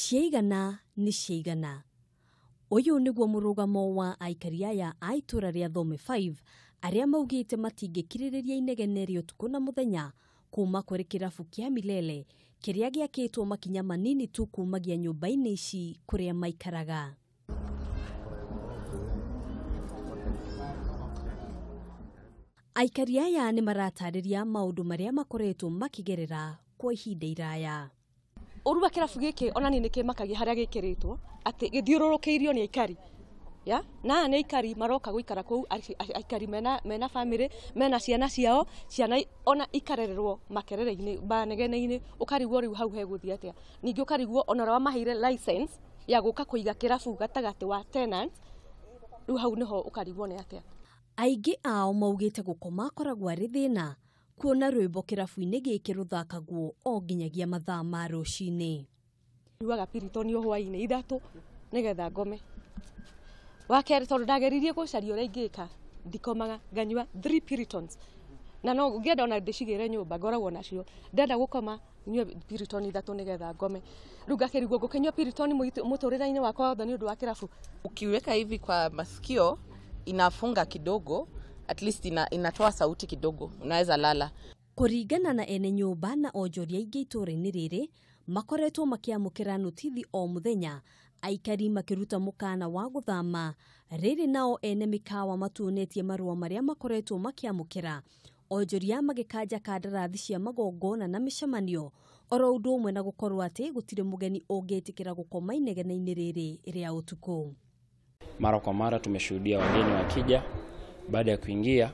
Ciaigana nĩ ciaigana. Ũyũ nĩguo mũrũgamo wa aikari aya a itũra rĩa Thome 5 arĩa maugĩte matingĩkirĩrĩria inegene rĩa ũtukũ na mũthenya kuma kũrĩ kĩrabu kĩa Milele kĩrĩa gĩakĩtwo makinya manini tu kumagia nyũmba-inĩ ici kũrĩa maikaraga. Aikari aya nĩ maratarĩria maũndũ marĩa makoretwo makĩgerera kwa ihinda iraya. Ũru wa kĩrabu gĩkĩ ona niĩ nĩkĩmakagia harĩa gĩkĩrĩtwo atĩ gĩthiũrũrũkĩirio nĩ aikari ya na aya nĩ aikari maroka gũikara kũu, aikari mena family, mena ciana ciao, ciana ona ikarererwo makerere-inĩ manegene-inĩ, ũkarigwo rĩu hau hegũthiĩ atĩa. Ningĩ ũkarigwo ona ũrĩa wamaheire license ya gũka kũiga kĩrabu gatagatĩ wa tenants, rĩu hau nĩho ũkarigwo nĩ atĩa. Aingĩ ao maugĩte gũkoma akoragwo arĩ thĩna kuona rwĩmbo kĩrabu-inĩ gĩkĩ rũthakagwo o nginyagia mathaa ma rũcinĩ. Nyuaga Piriton o hwaĩ-inĩ 3 nĩgetha ngome. Wa kerĩ tondũ ndageririe gũcaria ũrĩa ingĩka, ndikomaga, nganyua 3 Piritons. Na no ngĩenda ona ndĩcigĩre nyũmba ngoragwo nacio, ndenda gũkoma nyue Piriton 3 nĩgetha ngome. Rĩu ngakĩrigwo ngũkĩnyua Piriton mũtũrĩre-inĩ wakwa wothe nĩ ũndũ wa kĩrabu. Ukiweka hivi kwa masikio inafunga kidogo, at least inatoa sauti kidogo, unaweza lala. Kũringana na ene nyũmba na onjoria aingĩ itũũra-inĩ rĩrĩ makoretwo makĩamũkĩra notithi o mũthenya, aikari makĩruta mũkana wa gũthama. Rĩrĩ nao ene mĩkawa matuonetie marũa marĩa makoretwo makĩamũkĩra, onjoria magĩkanja kandarathi cia magongona na mĩcemanio, oro ũndũ ũmwe na gũkorwo atĩ gũtirĩ mũgeni ũngĩtĩkĩra gũkoma inegene-inĩ rĩrĩ rĩa ũtukũ. Mara kwa mara tumeshuhudia wageni wakija, baada ya kuingia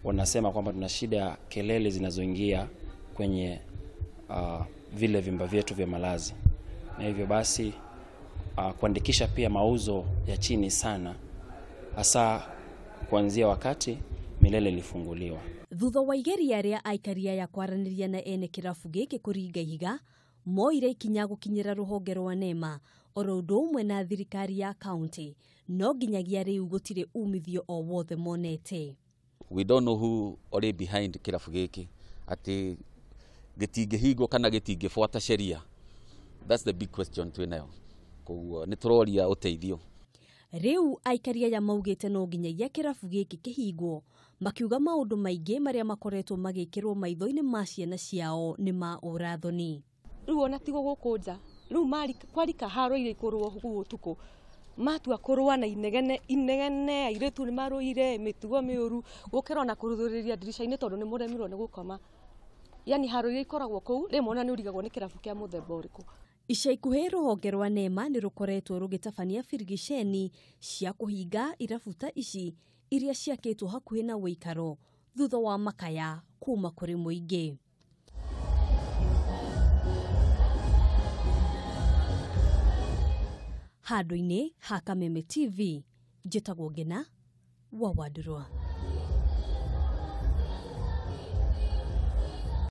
wanasema kwamba tuna shida ya kelele zinazoingia kwenye vile vyumba vyetu vya malazi, na hivyo basi kuandikisha pia mauzo ya chini sana, hasa kuanzia wakati Milele ilifunguliwa. Thutha wa igeria rĩa aikari aya kwaranĩria na ene kĩrabu gĩkĩ kũringa ihiga, moire ikinya gũkinyĩra rũhonge rwa NEMA oro ũndũ ũmwe na thirikari ya kaunti, no nginyagia rĩu gũtirĩ umithio o wothe monete. We don't know who ori behind kĩrabu gĩkĩ, atĩ gĩtingĩhingwo kana gĩtingĩbuata sheria. That's the big question twĩnayo. Koguo nĩ tũroria ũteithio. Rĩu aikari aya maugĩte no nginyagia kĩrabu gĩkĩ kĩhingwo, makiuga maũndũ maingĩ marĩa makoretwo magĩkĩrwo maitho-inĩ ma ciana ciao nĩ ma ũrathoni. Rĩu ona tigo gũkũ nja, rĩu kwarika haro iria ikũrũo kũu ũtukũ, matua kũrũa na inegene inegene, airĩtu nĩ marũire mĩtugo mĩũru, gũkĩra ona kũrũthũrĩria ndirica-inĩ tondũ nĩ mũremirwo nĩ gũkoma. Yani haro iria ikoragwo kũu rĩmwe ona nĩ ũrigagwo nĩ kĩrabu kĩa mũthemba ũrĩkũ. Ica ikuhĩ rũhonge rwa NEMA nĩ rũkoretwo rũgĩtabania birigiceni cia kũhinga irabu ta ici iria ciakĩtwo hakuhĩ na ũikaro thutha wa makaya kuma kũrĩ mũingĩ. Handũ-inĩ ha Kameme TV, njĩtagwo Ngina wa Wandurwa.